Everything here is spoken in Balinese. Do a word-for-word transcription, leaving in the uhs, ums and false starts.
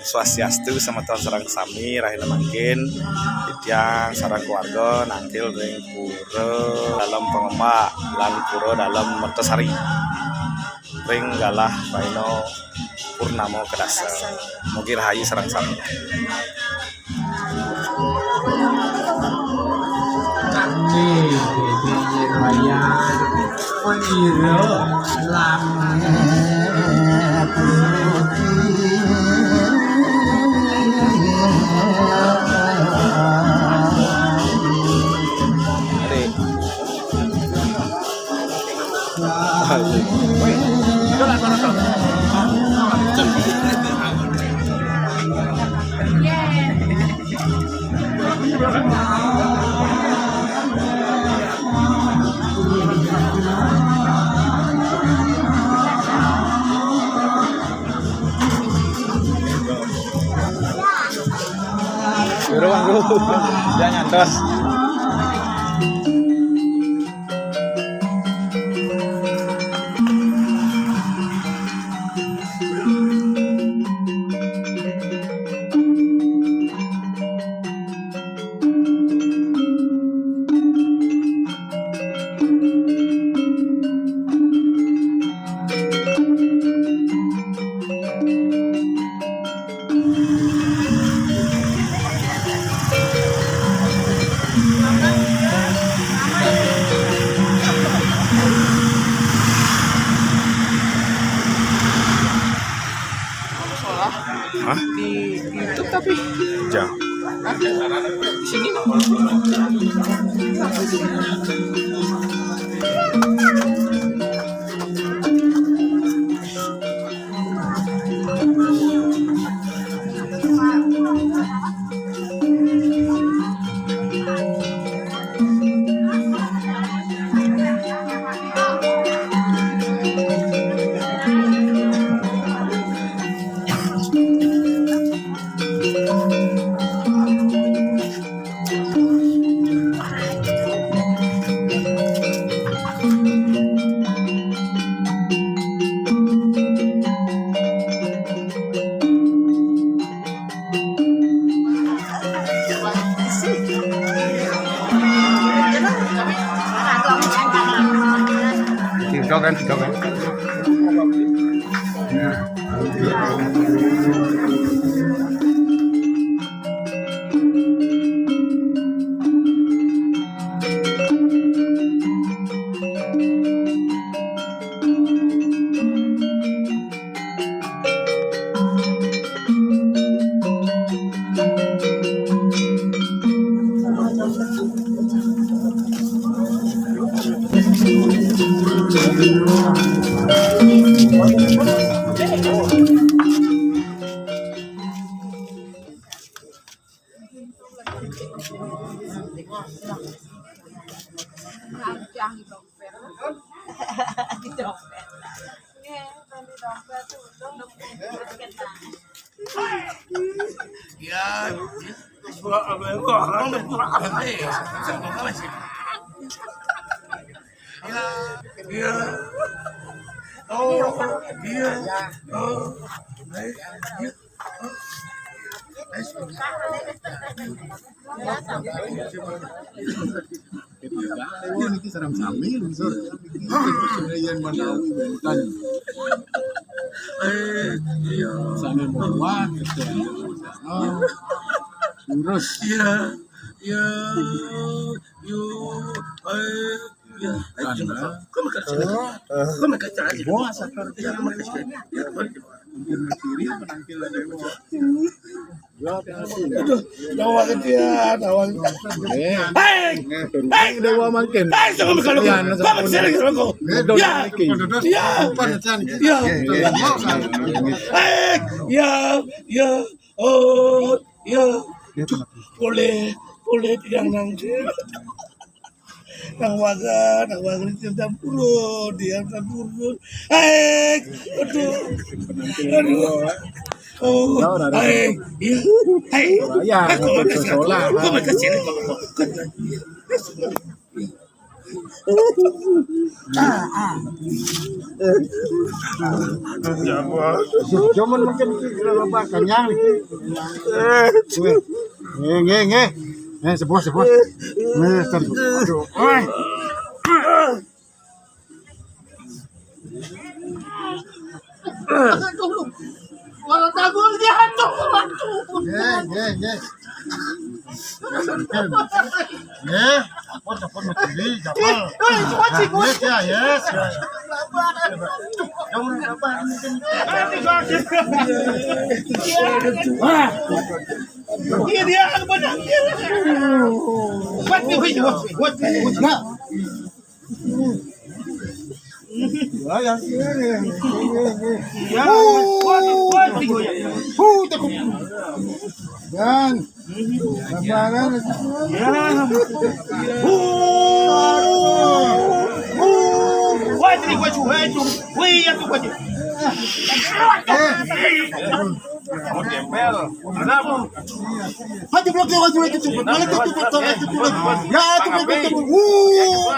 Swastiastu semeton sareng sami, rahina mangkin titiang sareng keluarga nangkil ring Pura Dalem Pangemba lan Pura Dalem Mertasari ring galah rahina purnama kedasa. Mugi rahayu sareng sami. Buru, Bang, buru. Jangan nyantos. Hah? Di, di YouTube tapi. Jang. Hah? Di sini. Tiga kan, tiga kan. Ini niki sareng sami, lungsur. Yang menawi wénten. Eh, iya. Sami mewah, gitu. Oh. Lurus. Iya, iya, yo, eh, iya. Ayo, coba. Kok makan sini? Kok makan sini? Wah, sakar. Iya, makan sini. Iya, balik. Mungkin kiri, penampilan dewa. Aduh, tawa kecil, tawa. Eh. Hei! Hei! Dewa mangkin. Hei, jangan kalau kau. Iya, kau nak cari. Iya. Iya. Hei, ya, ya. Oh, ya. Boleh, boleh tidak nangkil. Nang waga, nang waga, tiap puluh, dia tiap puluh. Hai, aduh, aduh, oh, hai, iya, hai. Ya, aku mau ke sekolah. Aku mau ke sini, aku mau ke sini. Jangan mungkin kita lupa kenyang. Nge, nge, nge. Nge, sebuah, sebuah. Nge, sebuah. Aduh, oi. Aduh, orang tanggul dia, aduh, aduh. Nge, nge, nge. Nge, apa, apa, macam ni, siapa? Eh, eh, kuat sih, kuat. Yes, ya, yes. Jauh, apa, mungkin. Wah. Iya, dia, apa, dia. Kuat nih, kuat, kuat, kuat. Nah. Ya, ya. Ya, kuat, kuat, kuat. Hu, takut. Dan. Sabaran. Ya. Hu. Hu. Kuat nih, kuat, kuat. Wih, ya tuh, kuat. Eh. Hadi bloke, hadi bloke, hadi bloke. Ya, hadi bloke, hadi bloke. Wuh.